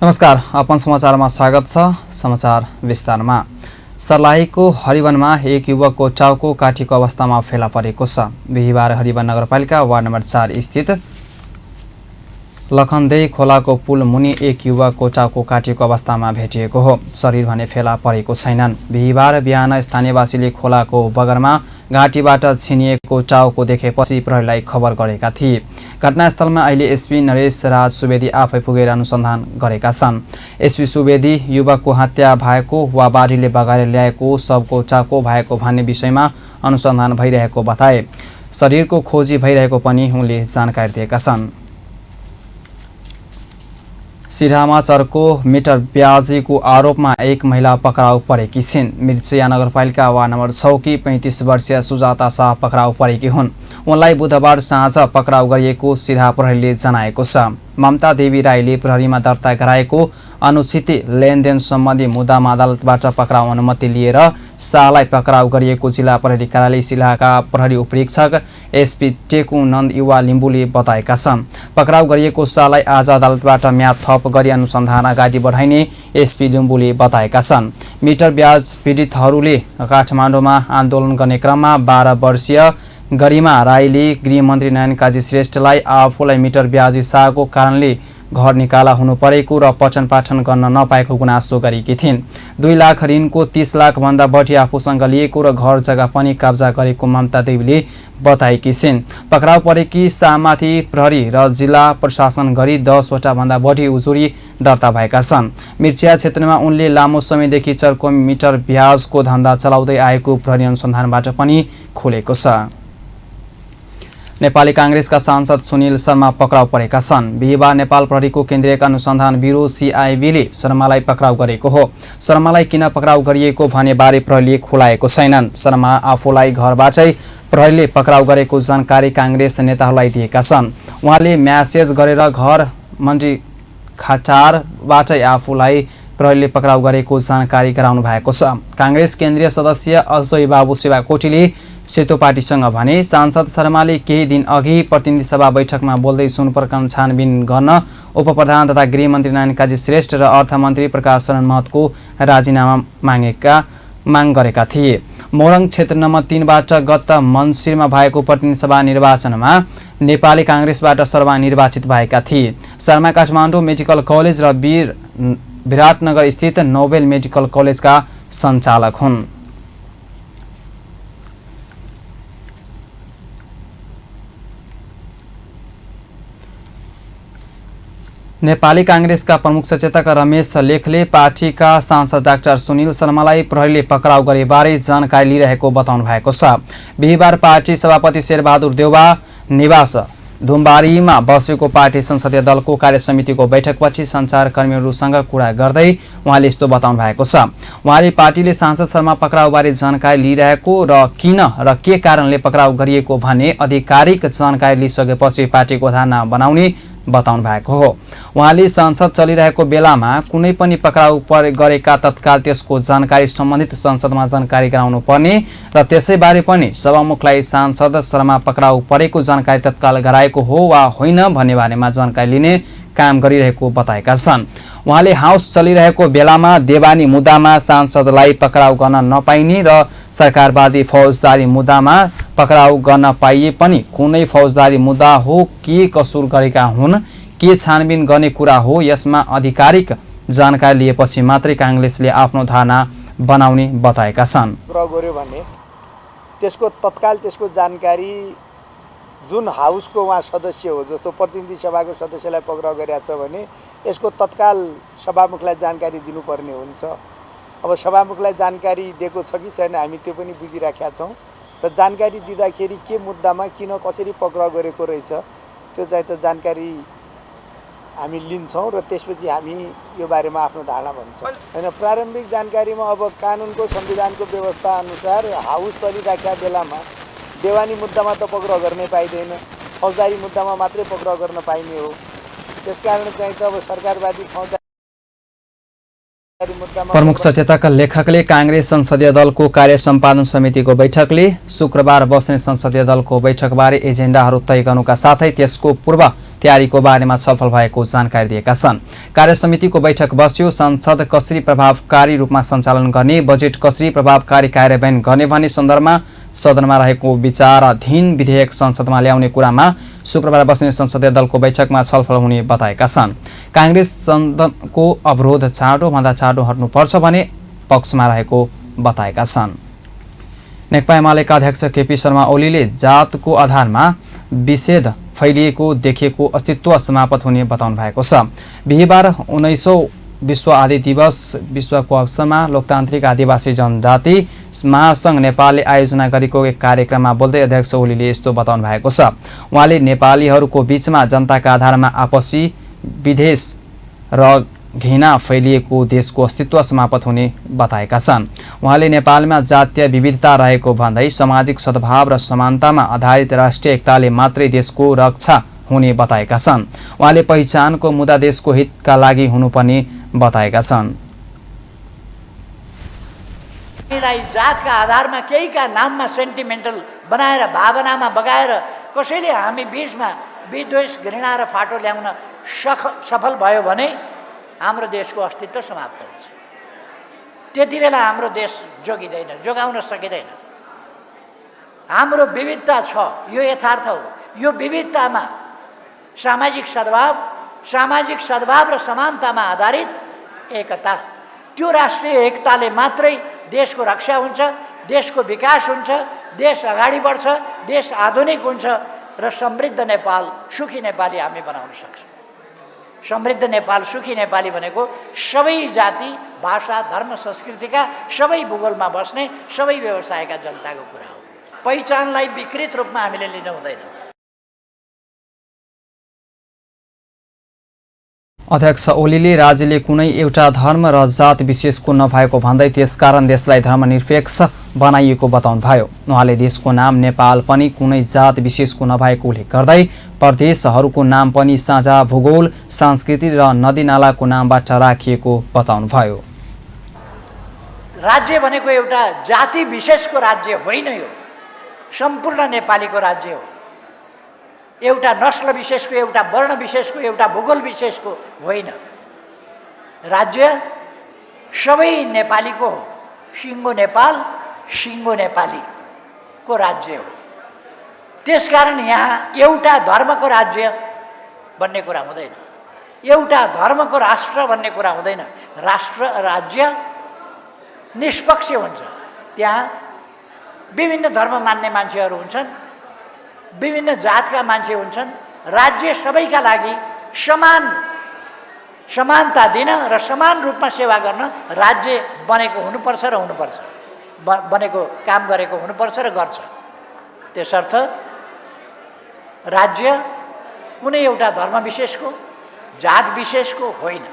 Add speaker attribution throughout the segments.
Speaker 1: नमस्कार, अपन समाचारमा स्वागत छ। समाचार विस्तारमा। सर्लाहीको हरिवनमा एक युवकको टाउको काटिएको अवस्थामा फेला परेको छ। बिहीबार हरिवन नगरपालिका वार्ड नम्बर 4 स्थित लखनदेई खोलाको पुल मुनि एक युवकको टाउको काटिएको अवस्थामा भेटिएको हो। शरीर भने फेला परेको छैनन्। बिहीबार बिहान स्थानीयवासीले खोलाको बगरमा घाँटीबाट छिनिएको टाउको देखेपछि प्रहरीलाई खबर गरेका थिए। घटनास्थलमा अहिले एसपी नरेश राज सुवेदी आफै पुगेर अनुसन्धान गरेका छन्। एसपी सुवेदी युवकको हत्या भएको वा बाढीले बगाएर ल्याएको शवको टाउको भएको भन्ने विषयमा अनुसन्धान भइरहेको बताए। शरीरको खोजी भइरहेको पनि उनले जानकारी दिएका छन्। सिराहामा चर्को मिटर ब्याजीको आरोपमा एक महिला पक्राउ परेकी छिन्। मिर्चिया नगरपालिका वार्ड नम्बर 6 की 35 वर्षीय सुजाता शाह पक्राउ परेकी हुन्। उनलाई बुधबार साँझ पक्राउ गरिएको सिराहा प्रहरीले जनाएको छ। ममता देवी राईले प्रहरीमा दर्ता गराएको अनुचित लेनदेन सम्बन्धी मुद्दामा अदालतबाट पक्राउ अनुमति लिएर शाहलाई पक्राउ गरिएको जिल्ला प्रहरी कार्यालय सिराहाका प्रहरी उपरीक्षक एसपी टेकु नन्द युवा लिम्बुले बताएका छन्। पक्राउ गरिएको शाहलाई आज अदालतबाट म्याद थप गरी अनुसन्धान अगाडि बढाइने एसपी लिम्बुले बताएका छन्। मिटर ब्याज पीडितहरूले काठमाडौँमा आन्दोलन गर्ने क्रममा 12 वर्षीय गरिमा राईले गृहमन्त्री नयन काजी श्रेष्ठलाई आफूलाई मिटर ब्याजी शाहको कारणले घर निकाला हुनु परेको र पठन पाठन गर्न नपाएको गुनासो गरेकी थिइन्। 2 लाख ऋणको 30 लाख भन्दा बढी आफूसँग लिएको र घर जग्गा पनि कब्जा गरेको ममता देवीले बताएकी छिन्। पक्राउ परेकी शाहमाथि प्रहरी र जिल्ला प्रशासन गरी 10 वटा भन्दा बढी उजुरी दर्ता भएका छन्। मिर्चिया क्षेत्रमा उनले लामो समयदेखि चर्को मिटर ब्याजको धन्दा चलाउँदै आएको प्रहरी अनुसन्धानबाट पनि खुलेको छ। नेपाली कांग्रेसका सांसद सुनिल शर्मा पक्राउ परेका छन्। बिहीबार नेपाल प्रहरीको केन्द्रीय अनुसन्धान ब्युरो सीआईबीले शर्मालाई पक्राउ गरेको हो। शर्मालाई किन पक्राउ गरिएको भने बारे प्रहरीले खुलाएको छैनन्। शर्मा आफूलाई घरबाटै प्रहरीले पक्राउ गरेको जानकारी कांग्रेस नेताहरूलाई दिएका छन्। उहाँले म्यासेज गरेर घर मन्त्री खाटारबाटै आफूलाई प्रहरीले पक्राउ गरेको जानकारी गराउनु भएको छ। कांग्रेस केन्द्रीय सदस्य अजय बाबु शिवाकोटीले सेतो पार्टीसँग भने सांसद शर्माले केही दिन अघि प्रतिनिधि सभा बैठकमा बोल्दै सुन प्रकरण छानबिन गर्न उपप्रधान तथा गृहमन्त्री नयन काजी श्रेष्ठ र अर्थमन्त्री प्रकाश शरण महतको राजीनामा माग गरेका थिए। मोरङ क्षेत्र नम्बर 3 बाट गत मन्सिरमा भएको प्रतिनिधि सभा निर्वाचनमा नेपाली कांग्रेसबाट शर्मा निर्वाचित भएका थिए। शर्मा काठमाडौँ मेडिकल कलेज र विराटनगर स्थित नोबेल मेडिकल कलेजका सञ्चालक हुन्। नेपाली कांग्रेसका प्रमुख सचेतक रमेश लेखले पार्टीका सांसद डाक्टर सुनिल शर्मालाई प्रहरीले पक्राउ गरेबारे जानकारी लिइरहेको बताउनु भएको छ। बिहीबार पार्टी सभापति शेरबहादुर देउवा निवास धुम्बारीमा बसेको पार्टी संसदीय दलको कार्यसमितिको बैठकपछि सञ्चारकर्मीहरूसँग कुरा गर्दै उहाँले यस्तो बताउनु भएको छ। उहाँले पार्टीले सांसद शर्मा पक्राउबारे जानकारी लिइरहेको र किन र के कारणले पक्राउ गरिएको भन्ने आधिकारिक जानकारी लिइसकेपछि पार्टीको धारणा बनाउने बताउनु भएको हो। उहाँले संसद चलिरहेको बेलामा कुनै पनि पक्राउ गरेका तत्काल त्यसको जानकारी सम्बन्धित संसदमा जानकारी गराउनु पर्ने र त्यसैबारे पनि सभामुखलाई सांसद शर्मा पक्राउ परेको जानकारी तत्काल गराएको हो वा होइन भन्ने बारेमा जानकारी लिने काम गरिरहेको बताएका छन्। उहाँले हाउस चलिरहेको बेलामा देवानी मुद्दामा सांसदलाई पक्राउ गर्न नपाइने र सरकारवादी फौजदारी मुद्दामा पक्राउ गर्न पाइए पनि कुनै फौजदारी मुद्दा हो के कसुर गरेका हुन् के छानबिन गर्ने कुरा हो यसमा आधिकारिक जानकारी लिएपछि मात्रै कांग्रेसले आफ्नो धारणा बनाउने बताएका छन्।
Speaker 2: त्यसको तत्काल त्यसको जानकारी जुन हाउसको उहाँ सदस्य हो जस्तो प्रतिनिधि सभाको सदस्यलाई पक्राउ गरेको छ भने यसको तत्काल सभामुखलाई जानकारी दिनुपर्ने हुन्छ। अब सभामुखलाई जानकारी दिएको छ कि छैन हामी त्यो पनि बुझिराखेका छौँ र जानकारी दिँदाखेरि के मुद्दामा किन कसरी पक्राउ गरेको रहेछ त्यो चाहिँ त जानकारी हामी लिन्छौँ र त्यसपछि हामी यो बारेमा आफ्नो धारणा भन्छौँ। हैन प्रारम्भिक जानकारीमा अब कानुनको संविधानको व्यवस्था अनुसार हाउस चलिराखेका बेलामा देवानी मुद्दामा त पक्राउ गर्नै पाइँदैन, फौजदारी मुद्दामा मात्रै पक्राउ गर्न पाइने हो। त्यसकारण चाहिँ त अब सरकारवादी फौजदारी
Speaker 1: प्रमुख सचेतक लेखकले कांग्रेस संसदीय दलको कार्य सम्पादन समितिको बैठकले शुक्रबार बस्ने संसदीय दलको बैठकबारे एजेन्डाहरू तय गर्नुका साथै त्यसको पूर्व तयारीको बारेमा छलफल भएको जानकारी दिएका छन्। कार्य समितिको बैठक बस्यो। संसद कसरी प्रभावकारी रूपमा सञ्चालन गर्ने, बजेट कसरी प्रभावकारी कार्यान्वयन गर्ने भन्ने सन्दर्भमा सदनमा रहेको विचाराधीन विधेयक संसदमा ल्याउने कुरामा शुक्रबार बस्ने संसदीय दलको बैठकमा छलफल हुने बताएका छन्। कांग्रेस सदनको अवरोध चाँडोभन्दा चाँडो हट्नुपर्छ भने पक्षमा रहेको बताएका छन्। नेकपा एमालेका अध्यक्ष केपी शर्मा ओलीले जातको आधारमा विषेद फैलिएको देखिएको अस्तित्व समाप्त हुने बताउनु भएको छ। बिहिबार 19औं विश्व आदि दिवस विश्वको अवसरमा लोकतान्त्रिक आदिवासी जनजाति महासंघ नेपालले आयोजना गरेको एक कार्यक्रममा बोल्दै अध्यक्ष ओलीले यस्तो बताउनु भएको छ। उहाँले नेपालीहरूको बीचमा जनताका आधारमा आपसी विद्वेष र घृणा फैलिएको देशको अस्तित्व समाप्त हुने बताएका छन्। उहाँले नेपालमा जातीय विविधता रहेको भन्दै सामाजिक सद्भाव र समानतामा आधारित राष्ट्रिय एकताले मात्रै देशको रक्षा हुने बताएका छन्। उहाँले पहिचानको मुद्दा देशको हितका लागि हुनुपर्ने बताएका छन्।
Speaker 3: जातका आधारमा केहीका नाममा सेन्टिमेन्टल बनाएर भावनामा बगाएर कसैले हामी बीचमा विद्वेष घृणा र फाटो ल्याउन सफल भयो भने हाम्रो देशको अस्तित्व समाप्त हुन्छ। त्यति बेला हाम्रो देश जोगिँदैन, जोगाउन सकिँदैन। हाम्रो विविधता छ, यो यथार्थ हो। यो विविधतामा सामाजिक सद्भाव र समानतामा आधारित एकता, त्यो राष्ट्रिय एकताले मात्रै देशको रक्षा हुन्छ, देशको विकास हुन्छ, देश अगाडि बढ्छ, देश आधुनिक हुन्छ र समृद्ध नेपाल, सुखी नेपाली हामी बनाउन सक्छौँ। समृद्ध नेपाल, सुखी नेपाली भनेको सबै जाति, भाषा, धर्म, संस्कृतिका सबै भूगोलमा बस्ने सबै व्यवसायका जनताको कुरा हो। पहिचानलाई विकृत रूपमा हामीले लिन हुँदैन।
Speaker 1: अध्यक्ष ओलीले राज्यले कुनै एउटा धर्म र जात विशेषको नभएको भन्दै त्यसकारण देशलाई धर्मनिरपेक्ष बनाइएको बताउनुभयो। उहाँले देशको नाम नेपाल पनि कुनै जात विशेषको नभएको उल्लेख गर्दै प्रदेशहरूको नाम पनि साझा भूगोल, संस्कृति र नदीनालाको नामबाट राखिएको बताउनुभयो।
Speaker 3: राज्य भनेको एउटा जाति विशेषको राज्य होइन, यो सम्पूर्ण नेपालीको राज्य हो। एउटा नस्ल विशेषको, एउटा वर्ण विशेषको, एउटा भूगोल विशेषको होइन। राज्य सबै नेपालीको हो। सिङ्गो नेपाल, सिङ्गो नेपालीको राज्य हो। त्यसकारण यहाँ एउटा धर्मको राज्य भन्ने कुरा हुँदैन, एउटा धर्मको राष्ट्र भन्ने कुरा हुँदैन। राष्ट्र राज्य निष्पक्ष हुन्छ। त्यहाँ विभिन्न धर्म मान्ने मान्छेहरू हुन्छन्, विभिन्न जातका मान्छे हुन्छन्। राज्य सबैका लागि समानता दिन र समान रूपमा सेवा गर्न राज्य बनेको हुनुपर्छ र हुनुपर्छ, बनेको काम गरेको हुनुपर्छ र गर्छ। त्यसर्थ राज्य कुनै एउटा धर्म विशेषको, जात विशेषको होइन।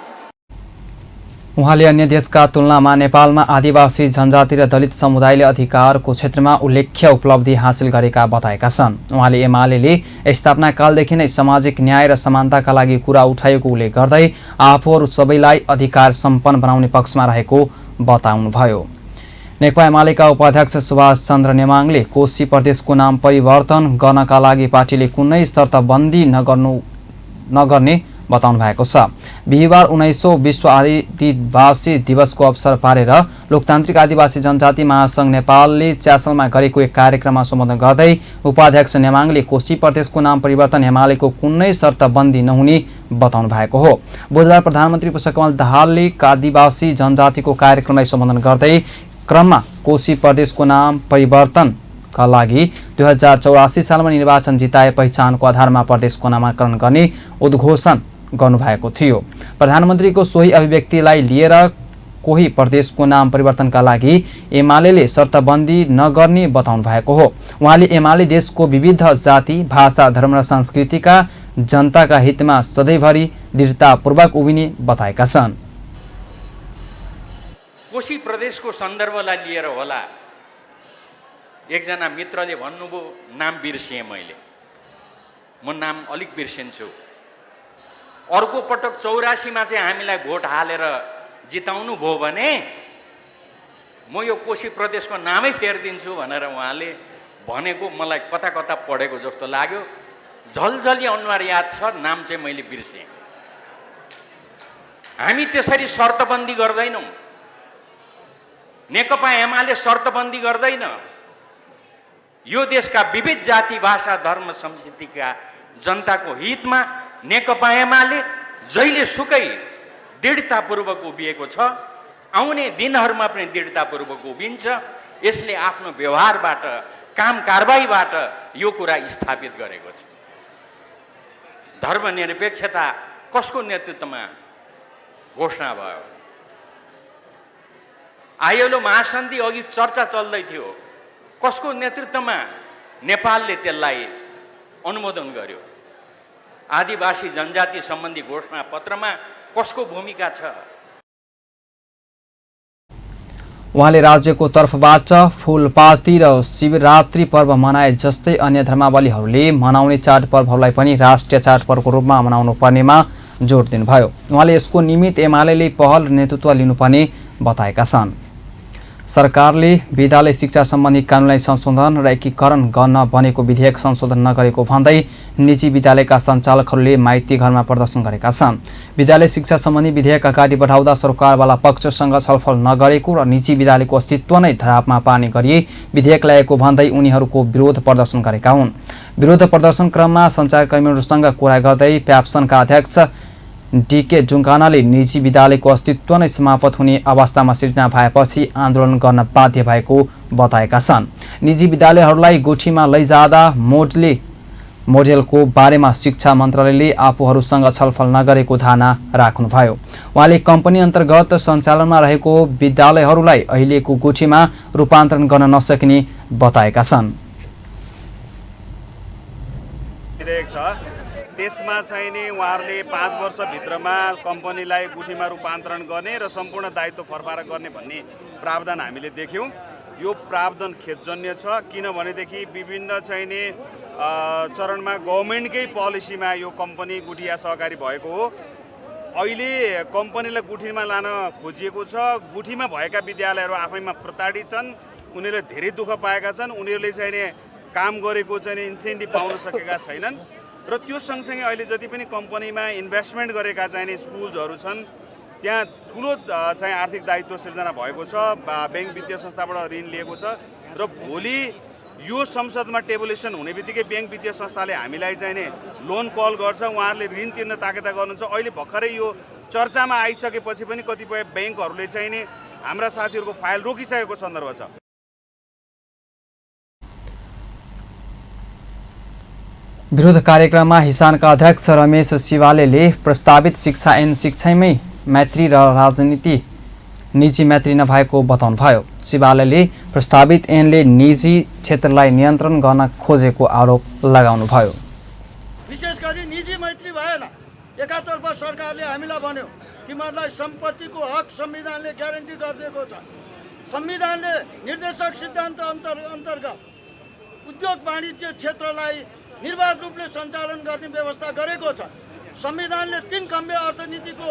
Speaker 1: उहाँले अन्य देशका तुलनामा नेपालमा आदिवासी जनजाति र दलित समुदायले अधिकारको क्षेत्रमा उल्लेख्य उपलब्धि हासिल गरेका बताएका छन्। उहाँले एमालेले स्थापना कालदेखि नै सामाजिक न्याय र समानताका लागि कुरा उठाएको उल्लेख गर्दै आफूहरू सबैलाई अधिकार सम्पन्न बनाउने पक्षमा रहेको बताउनुभयो। नेकपा एमालेका उपाध्यक्ष सुभाष चन्द्र नेमाङले कोशी प्रदेशको नाम परिवर्तन गर्नका लागि पार्टीले कुनै शर्तबन्दी नगर्ने बताउनु भएको छ। बिहिबार 19औं विश्व आदिवासी दिवसको अवसर पारेर लोकतान्त्रिक आदिवासी जनजाति महासंघ नेपालले च्यासलमा गरेको एक कार्यक्रममा सम्बोधन गर्दै उपाध्यक्ष नेमाङले कोशी प्रदेशको नाम परिवर्तन एमालेको कुनै शर्तबन्दी नहुने बताउनु भएको हो। बुधबार प्रधानमन्त्री पुष्पकमल दाहालले आदिवासी जनजातिको कार्यक्रमलाई सम्बोधन गर्दै क्रममा कोशी प्रदेशको नाम परिवर्तनका लागि 2084 सालमा निर्वाचन जिताए पहिचानको आधारमा प्रदेशको नामाकरण गर्ने उद्घोषण गर्नुभएको थियो। प्रधानमन्त्रीको सोही अभिव्यक्तिलाई लिएर कोही प्रदेशको नाम परिवर्तनका लागि एमालेले शर्तबन्दी नगर्ने बताउनु भएको हो। उहाँले एमाले देशको विविध जाति, भाषा, धर्म र संस्कृतिका जनताका हितमा सधैँभरि दृढतापूर्वक उभिने बताएका छन्।
Speaker 4: कोशी प्रदेशको सन्दर्भलाई लिएर होला, एकजना मित्रले भन्नुभयो नाम बिर्सिएँ मैले, म नाम अलिक बिर्सिन्छु। अर्को पटक 84 मा चाहिँ हामीलाई भोट हालेर जिताउनु भयो भने म यो कोशी प्रदेशको नामै फेरिदिन्छु भनेर उहाँले भनेको मलाई कता कता पढेको जस्तो लाग्यो। झलझली अनुहार याद छ, नाम चाहिँ मैले बिर्सेँ। हामी त्यसरी शर्तबन्दी गर्दैनौँ। नेकपा एमाले शर्तबन्दी गर्दैन। यो देशका विविध जाति भाषा धर्म संस्कृतिका जनताको हितमा नेकपा एमाले जहिले सुकै दृढतापूर्वक उभिएको छ, आउने दिनहरूमा पनि दृढतापूर्वक उभिन्छ। यसले आफ्नो व्यवहारबाट, काम कारबाहीबाट यो कुरा स्थापित गरेको छ। धर्मनिरपेक्षता कसको नेतृत्वमा घोषणा भयो? आईएलओ महासन्धि अघि चर्चा चल्दै थियो, कसको नेतृत्वमा नेपालले त्यसलाई अनुमोदन गर्यो? आदिवासी जनजाति सम्बन्धी घोषणा पत्रमा कसको भूमिका छ?
Speaker 1: उहाँले राज्यको तर्फबाट फुलपाती र शिवरात्रि पर्व मनाए जस्तै अन्य धर्मावलम्बीहरूले मनाउने चाडपर्वहरूलाई पनि राष्ट्रिय चाडपर्वको रूपमा मनाउनु पर्नेमा जोड दिनुभयो। उहाँले यसको निमित्त एमाले पहल नेतृत्व लिनुपर्ने बताएका छन्। सरकारले विद्यालय शिक्षा सम्बन्धी कानुनलाई संशोधन र एकीकरण गर्न बनेको विधेयक संशोधन नगरेको भन्दै निजी विद्यालयका सञ्चालकहरूले माइती घरमा प्रदर्शन गरेका छन्। विद्यालय शिक्षा सम्बन्धी विधेयक अगाडि बढाउँदा सरकारवाला पक्षसँग छलफल नगरेको र निजी विद्यालयको अस्तित्व नै धरापमा पार्ने गरी विधेयक ल्याएको भन्दै उनीहरूको विरोध प्रदर्शन गरेका हुन्। विरोध प्रदर्शन क्रममा सञ्चारकर्मीहरूसँग कुरा गर्दै प्याप्सनका अध्यक्ष डीके जुङ्गानाले निजी विद्यालयको अस्तित्व नै समाप्त हुने अवस्थामा सिर्जना भएपछि आन्दोलन गर्न बाध्य भएको बताएका छन्। निजी विद्यालयहरूलाई गुठीमा लैजाँदा मोडेलको बारेमा शिक्षा मन्त्रालयले आफूहरूसँग छलफल नगरेको धारणा राख्नुभयो। उहाँले कम्पनी अन्तर्गत सञ्चालनमा रहेको विद्यालयहरूलाई अहिलेको गुठीमा रूपान्तरण गर्न नसकिने बताएका छन्।
Speaker 5: त्यसमा चाहिँ नि उहाँहरूले 5 वर्षभित्रमा कम्पनीलाई गुठीमा रूपान्तरण गर्ने र सम्पूर्ण दायित्व फरफारा गर्ने भन्ने प्रावधान हामीले देख्यौँ। यो प्रावधान खेदजन्य छ, किनभनेदेखि विभिन्न चाहिँ नि चरणमा गभर्मेन्टकै पोलिसीमा यो कम्पनी गुठिया सहकारी भएको हो। अहिले कम्पनीलाई गुठीमा लान खोजिएको छ। गुठीमा भएका विद्यालयहरू आफैमा प्रताडित छन्, उनीहरूले धेरै दुःख पाएका छन्। उनीहरूले चाहिँ नि काम गरेको चाहिँ इन्सेन्टिभ पाउन सकेका छैनन् र त्यो सँगसँगै अहिले जति पनि कम्पनीमा इन्भेस्टमेन्ट गरेका चाहिँ स्कुल्सहरू छन्, त्यहाँ ठुलो चाहिँ आर्थिक दायित्व सिर्जना भएको छ। ब्याङ्क वित्तीय संस्थाबाट ऋण लिएको छ र भोलि यो संसदमा टेबुलेसन हुने बित्तिकै ब्याङ्क वित्तीय संस्थाले हामीलाई चाहिँ नि लोन कल गर्छ, उहाँहरूले ऋण तिर्न ताकेता गर्नुहुन्छ। अहिले भर्खरै यो चर्चामा आइसकेपछि पनि कतिपय ब्याङ्कहरूले चाहिँ नि हाम्रा साथीहरूको फाइल रोकिसकेको सन्दर्भ छ।
Speaker 1: विरोध कार्यक्रममा हिसानका अध्यक्ष रमेश शिवालेले प्रस्तावित शिक्षा ऐन शिक्षामै मैत्री र राजनीति निजी मैत्री नभएको बताउनुभयो। शिवालेले प्रस्तावित ऐनले निजी क्षेत्रलाई नियन्त्रण गर्न खोजेको आरोप लगाउनुभयो।
Speaker 6: विशेष गरी निजी मैत्री भएन। एकातर्फ सरकारले हामीलाई भन्यो तिमीहरूलाई सम्पत्तिको हक संविधानले ग्यारेन्टी गरिदिएको छ। संविधानले निर्देशक सिद्धान्त अन्तर्गत उद्योग वाणिज्य क्षेत्रलाई निर्वाध रूपले सञ्चालन गर्ने व्यवस्था गरेको छ। संविधानले 3 खम्बे अर्थनीतिको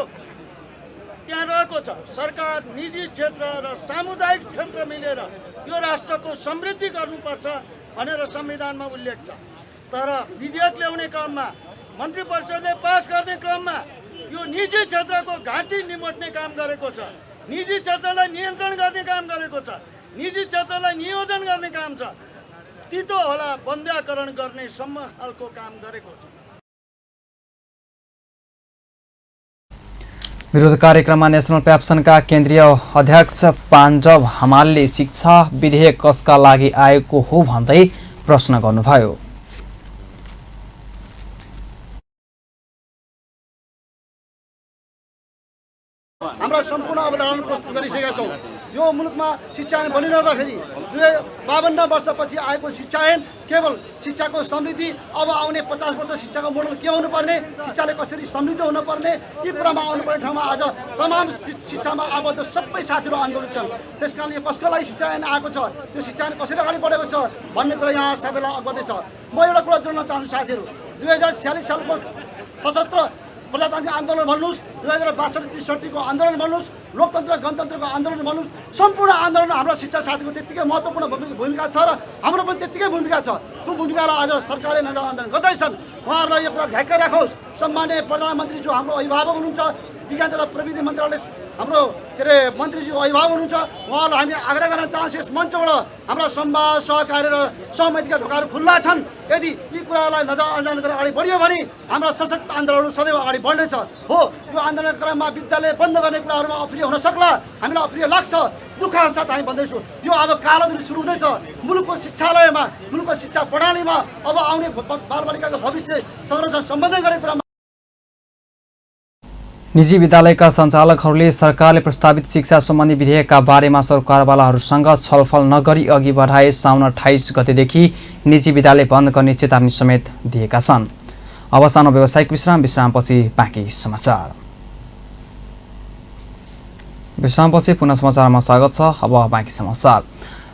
Speaker 6: त्यहाँ रहेको छ। सरकार, निजी क्षेत्र र सामुदायिक क्षेत्र मिलेर यो राष्ट्रको समृद्धि गर्नुपर्छ भनेर संविधानमा उल्लेख छ। तर विधेयक ल्याउने क्रममा, मन्त्री परिषदले पास गर्ने क्रममा यो निजी क्षेत्रको घाँटी निमोट्ने काम गरेको छ। निजी क्षेत्रलाई नियन्त्रण गर्ने काम गरेको छ। निजी क्षेत्रलाई नियोजन गर्ने काम छ। तितो होला बन्द्याकरण गर्ने सम्म खालको काम गरेको छ।
Speaker 1: विरोध कार्यक्रममा नेशनल प्याप्सनका केन्द्रीय अध्यक्ष पाञ्जब हमालले शिक्षा विधेयक कसका लागि आएको हो भन्दै प्रश्न गर्नुभयो।
Speaker 6: हाम्रा सम्पूर्ण अवधारणा प्रस्तुत गरिसकेका छौँ। यो मुलुकमा शिक्षा ऐन बनिरहँदाखेरि 52 वर्षपछि आएको शिक्षा ऐन केवल शिक्षाको समृद्धि, अब आउने 50 वर्ष शिक्षाको मोडल के हुनुपर्ने, शिक्षाले कसरी समृद्ध हुनुपर्ने, यी कुरामा आउनुपर्ने ठाउँमा आज तमाम शिक्षामा आबद्ध सबै साथीहरू आन्दोलित छन्। त्यसकारण यो कसको लागि शिक्षा ऐन आएको छ, यो शिक्षा ऐन कसरी अगाडि बढेको छ भन्ने कुरा यहाँ सबैलाई अवगत छ। म एउटा कुरा जोड्न चाहन्छु साथीहरू, 2046 सालको सशस्त्र प्रजातान्त्रिक आन्दोलन भन्नुहोस्, 2062-63 को आन्दोलन भन्नुहोस्, लोकतन्त्र गणतन्त्रको आन्दोलन भनौँ, सम्पूर्ण आन्दोलन हाम्रा शिक्षा साथीको त्यत्तिकै महत्त्वपूर्ण भूमिका छ र हाम्रो पनि त्यत्तिकै भूमिका छ। त्यो भूमिकालाई आज सरकारले नजर आन्दोलन गर्दैछन्। उहाँहरूलाई यो कुरा ढ्याक्कै राखोस्। सम्माननीय प्रधानमन्त्री जो हाम्रो अभिभावक हुनुहुन्छ, विज्ञान तथा प्रविधि मन्त्रालय हाम्रो मन्त्रीज्यू अभिभावक हुनुहुन्छ, उहाँहरूलाई हामी आग्रह गर्न चाहन्छौँ यस मञ्चबाट हाम्रा संवाद सहकार्य र सहमतिका ढोकाहरू खुल्ला छन्। यदि यी कुराहरूलाई नजरअन्दाज गरेर अगाडि बढ्यो भने हाम्रा सशक्त आन्दोलनहरू सदैव अगाडि बढ्नेछ। हो, यो आन्दोलनको क्रममा विद्यालय बन्द गर्ने कुराहरूमा अप्रिय हुन सक्ला, हामीलाई अप्रिय लाग्छ, दुःखका साथ हामी भन्दैछौँ। यो अब कालो दिन सुरु हुँदैछ। मुलुकको शिक्षालयमा, मुलुकको शिक्षा प्रणालीमा अब आउने बालबालिकाको भविष्य संरक्षण सम्बन्धन गर्ने कुरामा
Speaker 1: निजी विद्यालयका सञ्चालकहरूले सरकारले प्रस्तावित शिक्षा सम्बन्धी विधेयकका बारेमा सरकारवालाहरूसँग छलफल नगरी अघि बढाए साउन 28 गतेदेखि निजी विद्यालय बन्द गर्ने चेतावनी समेत दिएका छन्। अब सानो व्यावसायिक विश्रामपछि बाँकी समाचार। विश्रामपछि पुनः समाचारमा स्वागत छ। अब बाँकी समाचार।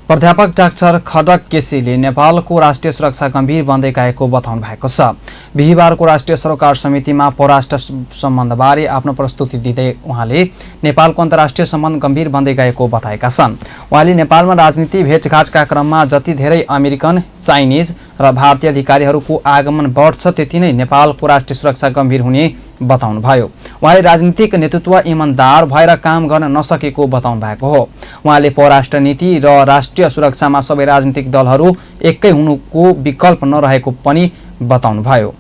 Speaker 1: प्राध्यापक डाक्टर खड्क केसीले नेपालको राष्ट्रिय सुरक्षा गम्भीर बन्दै गएको बताउनु भएको छ। बिहिबारको राष्ट्रिय सरोकार समितिमा परराष्ट्र सम्बन्धबारे आफ्नो प्रस्तुति दिँदै उहाँले नेपालको अन्तर्राष्ट्रिय सम्बन्ध गम्भीर बन्दै गएको बताएका छन्। उहाँले नेपालमा राजनीति भेटघाटका क्रममा जति धेरै अमेरिकन, चाइनिज र भारतीय अधिकारीहरूको आगमन बढ्छ त्यति नै नेपालको राष्ट्रिय सुरक्षा गम्भीर हुने बताउनुभयो। उहाँले राजनीतिक नेतृत्व इमान्दार भएर काम गर्न नसकेको बताउनु भएको हो। उहाँले परराष्ट्र नीति र राष्ट्रिय सुरक्षामा सबै राजनीतिक दलहरू एकै हुनुको विकल्प नरहेको पनि बताउनुभयो।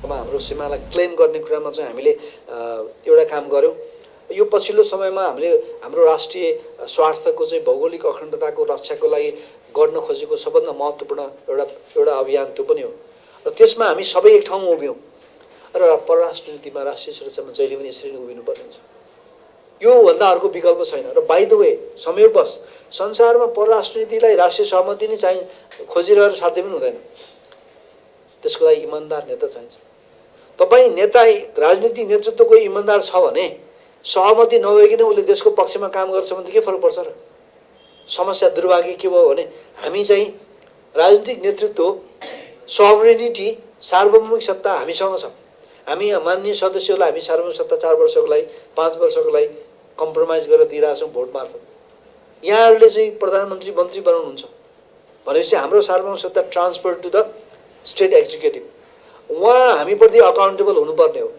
Speaker 7: हाम्रो सीमालाई क्लेम गर्ने कुरामा चाहिँ हामीले एउटा काम गर्यौँ। यो पछिल्लो समयमा हामीले हाम्रो राष्ट्रिय स्वार्थको चाहिँ भौगोलिक अखण्डताको रक्षाको लागि गर्न खोजेको सबभन्दा महत्त्वपूर्ण एउटा अभियान त्यो पनि हो र त्यसमा हामी सबै एक ठाउँमा उभियौँ र परराष्ट्र नीतिमा राष्ट्रिय सुरक्षामा जहिले पनि यसरी नै उभिनुपर्ने हुन्छ। योभन्दा अर्को विकल्प छैन। र बाइ द वे संयोगवश संसारमा परराष्ट्र नीतिलाई राष्ट्रिय सहमति नै खोजिरहेर साध्य पनि हुँदैन। त्यसको लागि इमान्दार नेता चाहिन्छ। तपाईँ नेता राजनीतिक नेतृत्वको इमान्दार छ भने सहमति नभइकन उसले देशको पक्षमा काम गर्छ भने के फरक पर्छ र? समस्या दुर्भाग्य के भयो भने हामी चाहिँ राजनीतिक नेतृत्व सोभरेनिटी सार्वभौमिक सत्ता हामीसँग छ। हामी माननीय सदस्यहरूलाई हामी सार्वभौमिक सत्ता 4 वर्षको लागि 5 वर्षको लागि कम्प्रोमाइज गरेर दिइरहेछौँ भोट मार्फत। यहाँहरूले चाहिँ प्रधानमन्त्री मन्त्री बनाउनुहुन्छ भनेपछि हाम्रो सार्वभौमिक सत्ता transfer to the state executive. उहाँ हामीप्रति अकाउन्टेबल हुनुपर्ने हो।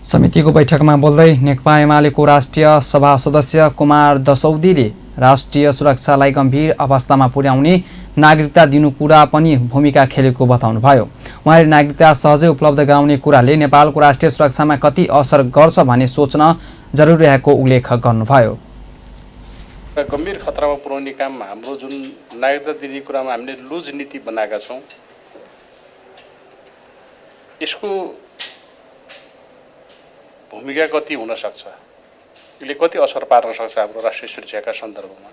Speaker 1: समितिको बैठकमा बोल्दै नेकपा एमालेको राष्ट्रिय सभा सदस्य कुमार दसौदीले राष्ट्रिय सुरक्षालाई गम्भीर अवस्थामा पुर्याउने नागरिकता दिनु कुरा पनि भूमिका खेलेको बताउनुभयो। उहाँले नागरिकता सहजै उपलब्ध गराउने कुराले नेपालको राष्ट्रिय सुरक्षामा कति असर गर्छ भन्ने सोच्न जरुरी रहेको उल्लेख गर्नुभयो।
Speaker 8: गम्भीर खतरामा पुर्याउने काम हाम्रो जुन नागरिकता दिने कुरामा हामीले लुज नीति बनाएका छौँ, यसको भूमिका कति हुन सक्छ, यसले कति असर पार्न सक्छ हाम्रो राष्ट्रिय सुरक्षाका सन्दर्भमा।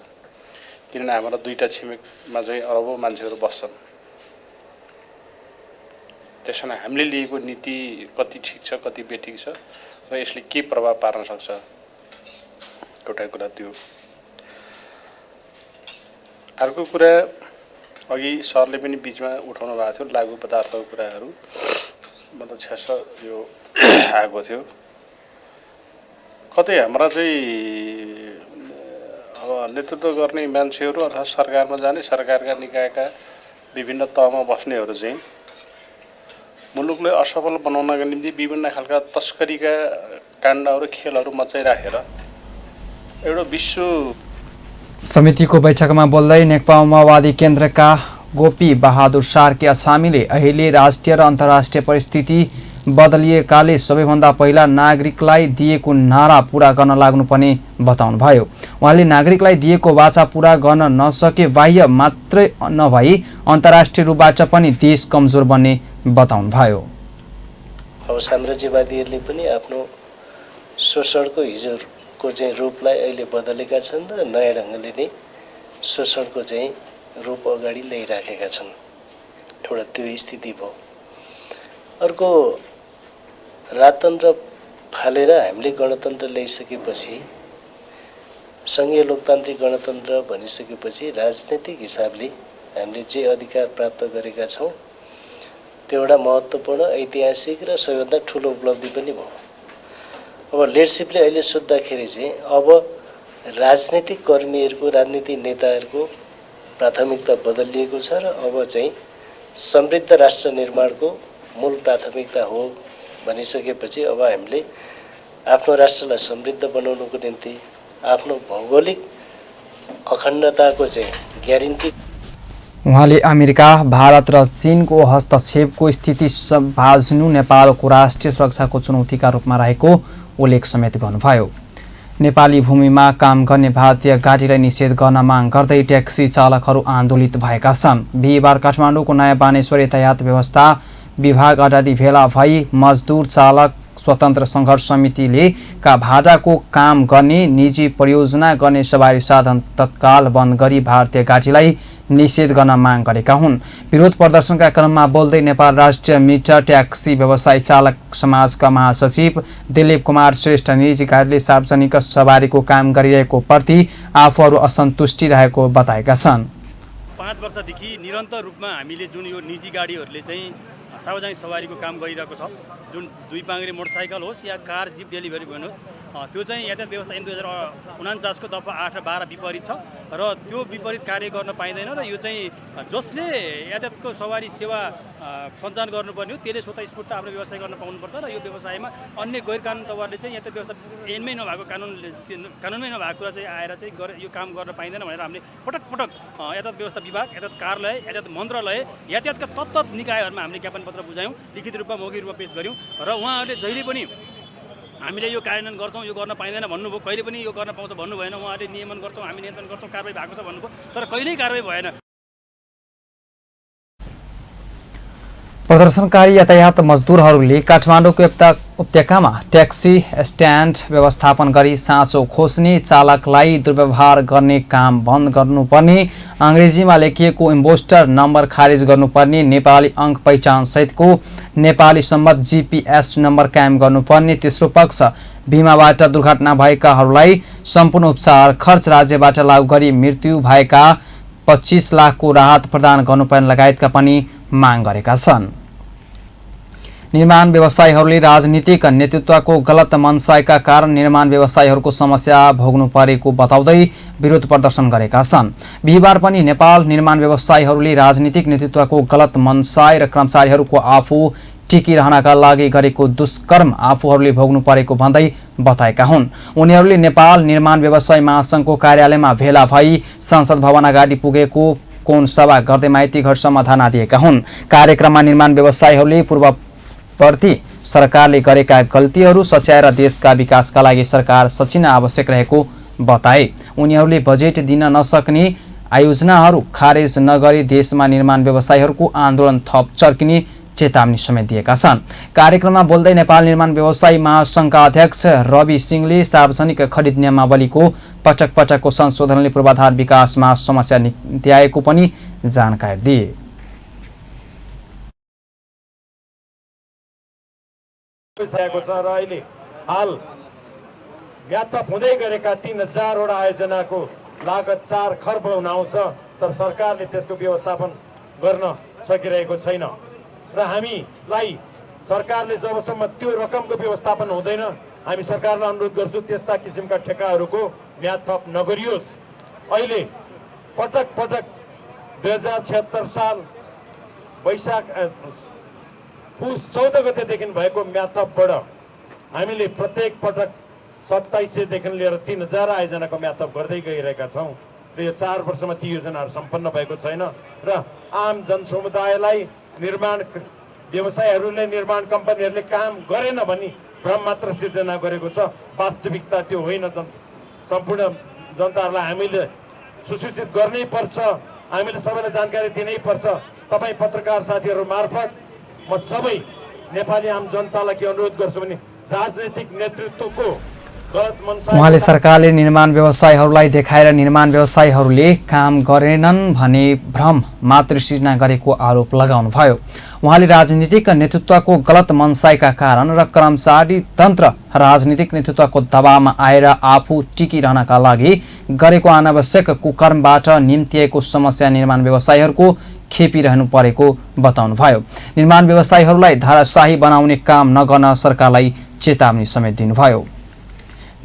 Speaker 8: किनभने हाम्रो दुईटा छिमेकमा चाहिँ अरबौँ मान्छेहरू बस्छन्। त्यसैले हामीले लिएको नीति कति ठिक छ, कति बेठिक छ र यसले के प्रभाव पार्न सक्छ, एउटा कुरा त्यो। अर्को कुरा अघि सरले पनि बिचमा उठाउनु भएको थियो, लागु पदार्थको कुराहरू मतलब छेस यो आएको थियो। कतै हाम्रा चाहिँ अब नेतृत्व गर्ने मान्छेहरू अर्थात् सरकारमा जाने, सरकारका निकायका विभिन्न तहमा बस्नेहरू चाहिँ मुलुकलाई असफल बनाउनका निम्ति विभिन्न खालका तस्करीका काण्डहरू खेलहरू मचाइराखेर एउटा विश्व।
Speaker 1: समितिको बैठकमा बोल्दै नेकपा माओवादी केन्द्रका गोपी बहादुर सार्की अछामीले अहिले राष्ट्रिय र अन्तर्राष्ट्रिय परिस्थिति बदलिएकाले सबैभन्दा पहिला नागरिकलाई दिएको नारा पूरा गर्न लाग्नुपर्ने बताउनुभयो। उहाँले नागरिकलाई दिएको वाचा पूरा गर्न नसके बाह्य मात्रै नभई अन्तर्राष्ट्रिय रूपबाट पनि देश कमजोर बन्ने बताउनुभयो।
Speaker 9: अब साम्राज्यवादीहरूले पनि आफ्नो शोषणको हिजोको चाहिँ रूपलाई अहिले बदलेका छन् र नयाँ ढङ्गले नै शोषणको चाहिँ रूप अगाडि ल्याइराखेका छन्। एउटा त्यो स्थिति भयो। अर्को राजतन्त्र फालेर हामीले गणतन्त्र ल्याइसकेपछि, सङ्घीय लोकतान्त्रिक गणतन्त्र भनिसकेपछि राजनैतिक हिसाबले हामीले जे अधिकार प्राप्त गरेका छौँ त्यो एउटा महत्त्वपूर्ण ऐतिहासिक र सबैभन्दा ठुलो उपलब्धि पनि भयो। अब लिडरसिपले अहिले सोद्धाखेरि चाहिँ अब राजनीतिक कर्मीहरूको राजनीतिक नेताहरूको प्राथमिकता बदलिएको छ र अब चाहिँ समृद्ध राष्ट्र निर्माणको मूल प्राथमिकता हो भनिसकेपछि अब हामीले आफ्नो राष्ट्रलाई समृद्ध बनाउनुको निम्ति आफ्नो भौगोलिक अखण्डताको चाहिँ ग्यारेन्टी।
Speaker 1: उहाँले अमेरिका, भारत र चीनको हस्तक्षेपको स्थिति सम्हाल्नु नेपालको राष्ट्रिय सुरक्षाको चुनौतीका रूपमा रहेको उल्लेख समेत गर्नुभयो। नेपाली भूमिमा काम गर्ने भारतीय गाडीलाई निषेध गर्न माग गर्दै ट्याक्सी चालकहरू आन्दोलित भएका छन्। बिहिबार काठमाडौँको नयाँ बानेश्वर यातायात व्यवस्था विभाग अगाडि भेला भई मजदुर चालक स्वतन्त्र सङ्घर्ष समितिले का भाडाको काम गर्ने निजी परियोजना गर्ने सवारी साधन तत्काल बन्द गरी भारतीय गाडीलाई निषेध गर्न माग गरेका हुन्। विरोध प्रदर्शनका क्रममा बोल्दै नेपाल राष्ट्रिय मिटर ट्याक्सी व्यवसायी चालक समाजका महासचिव दिलीप कुमार श्रेष्ठ निजी गाडीले सार्वजनिक सवारीको काम गरिरहेको प्रति आफूहरू असन्तुष्टि रहेको बताएका छन्।
Speaker 10: 5 वर्षदेखि निरन्तर रूपमा हामीले जुन यो निजी गाडीहरूले चाहिँ सार्वजनिक सवारीको काम गरिरहेको छ, जुन 2 पाङ्ग्रे मोटरसाइकल होस् या कार जिप डेलिभरी भन्नुहोस्, त्यो चाहिँ यातायात व्यवस्था ऐन 2049 को दफा 8 र 12 विपरीत छ र त्यो विपरीत कार्य गर्न पाइँदैन र यो चाहिँ जसले यातायातको सवारी सेवा सञ्चालन गर्नुपर्ने हो त्यसले स्वतः स्फूर्त आफ्नो व्यवसाय गर्न पाउनुपर्छ र यो व्यवसायमा अन्य गैर कानुन तवरले चाहिँ यातायात व्यवस्था ऐनमै नभएको कानुनमै नभएको कुरा चाहिँ आएर चाहिँ यो काम गर्न पाइँदैन भनेर हामीले पटक पटक यातायात व्यवस्था विभाग, यातायात कार्यालय, यातायात मन्त्रालय, यातायातका तत्त निकायहरूमा हामीले ज्ञापन पत्र बुझायौँ, लिखित रूपमा मौखिक रूपमा पेश गऱ्यौँ र उहाँहरूले जहिले पनि हामीले यो कार्यान्वयन गर्छौँ, यो गर्न पाइँदैन भन्नुभयो, कहिले पनि यो गर्न पाउँछ भन्नु भएन। उहाँहरूले नियमन गर्छौँ, हामी नियन्त्रण गर्छौँ, कारबाही भएको छ भन्नुभयो, तर कहिल्यै कारबाही भएन।
Speaker 1: प्रदर्शनकारी यातायात मजदुरहरूले काठमाडौँको उपत्यकामा ट्याक्सी स्ट्यान्ड व्यवस्थापन गरी साँचो खोज्ने चालकलाई दुर्व्यवहार गर्ने काम बन्द गर्नुपर्ने, अङ्ग्रेजीमा लेखिएको इम्पोस्टर नम्बर खारेज गर्नुपर्ने, नेपाली अङ्क पहिचान सहितको नेपाली सम्मत GPS नम्बर कायम गर्नुपर्ने, तेस्रो पक्ष बिमाबाट दुर्घटना भएकाहरूलाई सम्पूर्ण उपचार खर्च राज्यबाट लागू गरी मृत्यु भएका 25 लाखको राहत प्रदान गर्नुपर्ने लगायतका पनि माग गरेका छन्। निर्माण व्यवसायीहरूले राजनीतिक नेतृत्वको गलत मनसायका कारण निर्माण व्यवसायीहरूको समस्या भोग्नु परेको बताउँदै विरोध प्रदर्शन गरेका छन्। बिहिबार पनि नेपाल निर्माण व्यवसायीहरूले राजनीतिक नेतृत्वको गलत मनसाय र कर्मचारीहरूको आफू टिकिरहनका लागि गरेको दुष्कर्म आफूहरूले भोग्नु परेको भन्दै बताएका हुन्। उनीहरूले नेपाल निर्माण व्यवसायी महासङ्घको कार्यालयमा भेला भई संसद भवन अगाडि पुगेको कोन सभा गर्दै माइती घरसम्म धरना दिएका हुन्। कार्यक्रममा निर्माण व्यवसायीहरूले पूर्ववर्ती सरकारले गरेका गल्तीहरू सच्याएर देशका विकासका लागि सरकार सचिन आवश्यक रहेको बताए। उनीहरूले बजेट दिन नसक्ने आयोजनाहरू खारेज नगरी देशमा निर्माण व्यवसायीहरूको आन्दोलन थप चर्किने चेतावनी समेत दिएका छन्। कार्यक्रममा बोल्दै नेपाल निर्माण व्यवसायी महासङ्घका अध्यक्ष रवि सिंहले सार्वजनिक खरिद नियमावलीको पटक पटकको संशोधनले पूर्वाधार विकासमा समस्या नित्याएको पनि जानकारी दिए।
Speaker 11: र अहिले हाल व्यापक हुँदै गरेका 3000 वटा आयोजनाको लागत 4 खर्ब हुन आउँछ, तर सरकारले त्यसको व्यवस्थापन गर्न सकिरहेको छैन र हामीलाई सरकारले जबसम्म त्यो रकमको व्यवस्थापन हुँदैन हामी सरकारलाई अनुरोध गर्छौँ त्यस्ता किसिमका ठेक्काहरूको म्याद थप नगरियोस्। अहिले पटक पटक 2076 साल वैशाख पुस 14 गतेदेखि भएको म्याद थपबाट हामीले प्रत्येक पटक 2700 देखि लिएर 3000 आयोजनाको म्याद थप गर्दै गइरहेका छौँ र यो 4 वर्षमा ती योजनाहरू सम्पन्न भएको छैन र आम जनसमुदायलाई निर्माण व्यवसायीहरूले निर्माण कम्पनीहरूले काम गरेन भनी भ्रम मात्र सिर्जना गरेको छ। वास्तविकता त्यो होइन। सम्पूर्ण जनताहरूलाई हामीले सुसूचित गर्नै पर्छ, हामीले सबैलाई जानकारी दिनै पर्छ। तपाईँ पत्रकार साथीहरू मार्फत म सबै नेपाली आम जनतालाई के अनुरोध गर्छु भने राजनैतिक नेतृत्वको
Speaker 1: उहाँले सरकारले निर्माण व्यवसायीहरूलाई देखाएर निर्माण व्यवसायीहरूले काम गरेनन् भने भ्रम मात्र सिर्जना गरेको आरोप लगाउनुभयो। उहाँले राजनीतिक नेतृत्वको गलत मनसायका कारण र कर्मचारी तन्त्र राजनीतिक नेतृत्वको दबावमा आएर आफू टिकिरहनका लागि गरेको अनावश्यक कुकर्मबाट निम्तिएको समस्या निर्माण व्यवसायीहरूको खेपिरहनु परेको बताउनुभयो। निर्माण व्यवसायीहरूलाई धाराशाही बनाउने काम नगर्न सरकारलाई चेतावनी समेत दिनुभयो।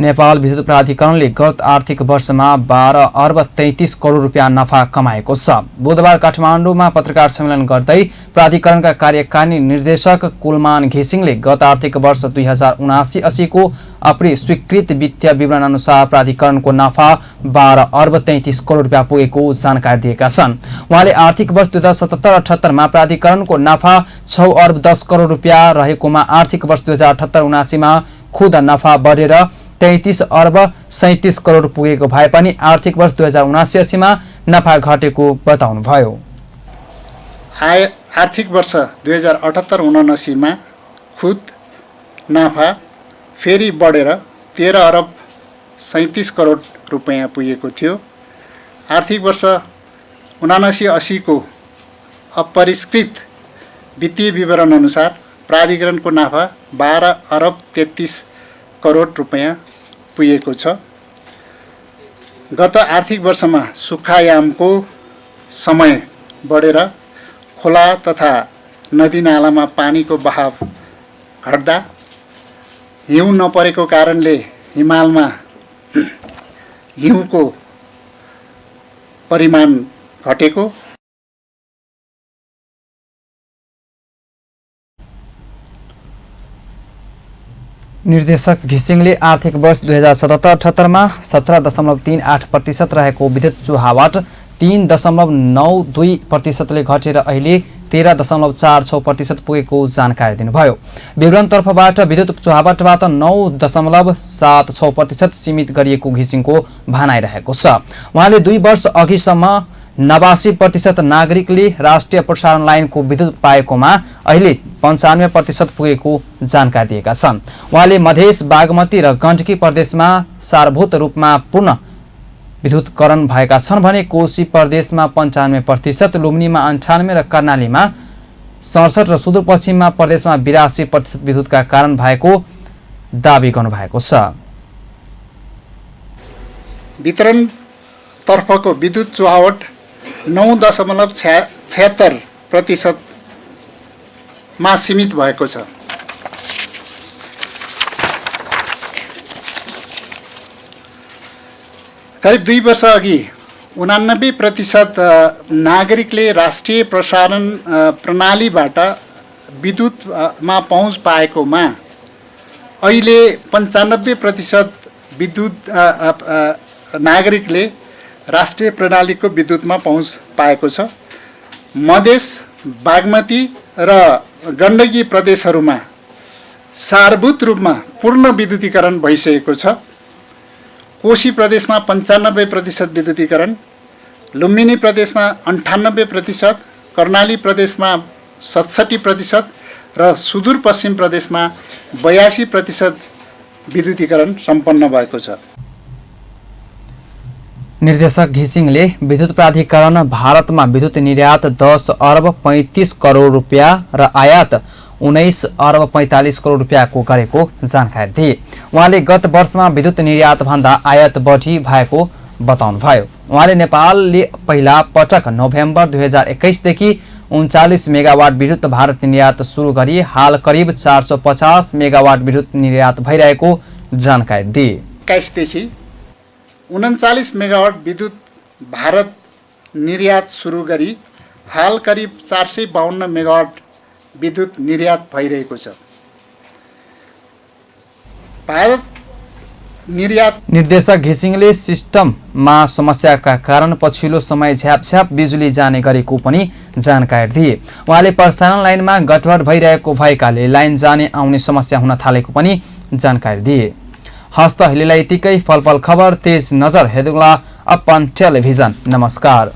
Speaker 1: नेपाल विद्युत प्राधिकरणले गत आर्थिक वर्षमा 12 अर्ब 33 करोड रुपियाँ नफा कमाएको छ। बुधबार काठमाडौँमा पत्रकार सम्मेलन गर्दै प्राधिकरणका कार्यकारिणी निर्देशक कुलमान घिसिङले गत आर्थिक वर्ष 2079-80 को अप्रिल स्वीकृत वित्तीय विवरण अनुसार प्राधिकरणको नफा 12 अर्ब 33 करोड रुपियाँ पुगेको जानकारी दिएका छन्। उहाँले आर्थिक वर्ष 2077-78 मा प्राधिकरणको नफा 6 अर्ब 10 करोड रुपियाँ रहेकोमा आर्थिक वर्ष 2078-79 मा खुद नफा बढेर 33 अर्ब 37 करोड पुगेको भए पनि आर्थिक वर्ष 2079-80 मा नफा घटेको बताउनुभयो।
Speaker 12: आर्थिक वर्ष 2078-79 मा खुद नफा फेरि बढेर 13 अर्ब 37 करोड रुपियाँ पुगेको थियो। आर्थिक वर्ष 79-80 को अपरिष्कृत वित्तीय विवरण अनुसार प्राधिकरणको नफा 12 अर्ब 33 करोड रुपियाँ पुगेको छ। गत आर्थिक वर्षमा सुक्खायामको समय बढेर खोला तथा नदीनालामा पानीको बहाव घट्दा हिउँ नपरेको कारणले हिमालमा हिउँको परिमाण घटेको।
Speaker 1: निर्देशक घिसिङले आर्थिक वर्ष 2077-78 मा 17.38% रहेको विद्युत चुहावट 3.92% घटेर अहिले 13.46% पुगेको जानकारी दिनुभयो। विवरणतर्फबाट विद्युत चुहावटबाट 9.76% सीमित गरिएको घिसिङको भनाइरहेको छ। उहाँले 2 वर्ष अघिसम्म 89% नागरिकले राष्ट्रिय प्रसारण लाइनको विद्युत पाएकोमा अहिले 95% पुगेको जानकारी दिएका छन्। उहाँले मधेस, बागमती र गण्डकी प्रदेशमा सारभूत रूपमा पूर्ण विद्युतकरण भएका छन् भने कोशी प्रदेशमा 95%, लुम्बिनीमा 98% र कर्णालीमा 67 र सुदूरपश्चिममा प्रदेशमा 82% विद्युतका कारण भएको दावी गर्नुभएको छ।
Speaker 12: वितरण तर्फको विद्युत चुहावट 9.76% मा सीमित भएको छ। करिब 2 वर्ष अघि 89% नागरिकले राष्ट्रिय प्रसारण प्रणालीबाट विद्युतमा पहुँच पाएकोमा अहिले 95% विद्युत नागरिकले राष्ट्रिय प्रणालीको विद्युतमा पहुँच पाएको छ। मधेस, बागमती र गण्डकी प्रदेशहरूमा सारभूत रूपमा पूर्ण विद्युतीकरण भइसकेको छ। कोशी प्रदेशमा 95% विद्युतीकरण, लुम्बिनी प्रदेशमा 98%, कर्णाली प्रदेशमा 67% र सुदूरपश्चिम प्रदेशमा 82% विद्युतीकरण सम्पन्न भएको छ।
Speaker 1: निर्देशक घिसिङले विद्युत प्राधिकरण भारतमा विद्युत निर्यात 10 अर्ब 35 करोड रुपियाँ र आयात 19 अर्ब 45 करोड रुपियाँको गरेको जानकारी दिए। उहाँले गत वर्षमा विद्युत निर्यात भन्दा आयात बढी भएको बताउनुभयो। उहाँले नेपालले पहिला पटक नोभेम्बर 2021 देखि 39 मेगावाट विद्युत भारत निर्यात सुरु गरी हाल करिब 450 मेगावाट विद्युत निर्यात भइरहेको जानकारी दिए।
Speaker 12: 21 देखि 39 मेगावाट विद्युत भारत निर्यात सुरु गरी हाल करिब 452 मेगावाट विद्युत निर्यात भइरहेको छ। भारत निर्यात
Speaker 1: निर्देशक घिसिङले सिस्टममा समस्याका कारण पछिल्लो समय झ्यापझ्याप बिजुली जाने गरेको पनि जानकारी दिए। उहाँले प्रसारण लाइनमा गडबड भइरहेको भएकाले लाइन जाने आउने समस्या हुन थालेको पनि जानकारी दिए। हस्त हिलेलाई यतिकै फलफल खबर तेज नजर हेर्नुहोला अपन टेलिभिजन। नमस्कार।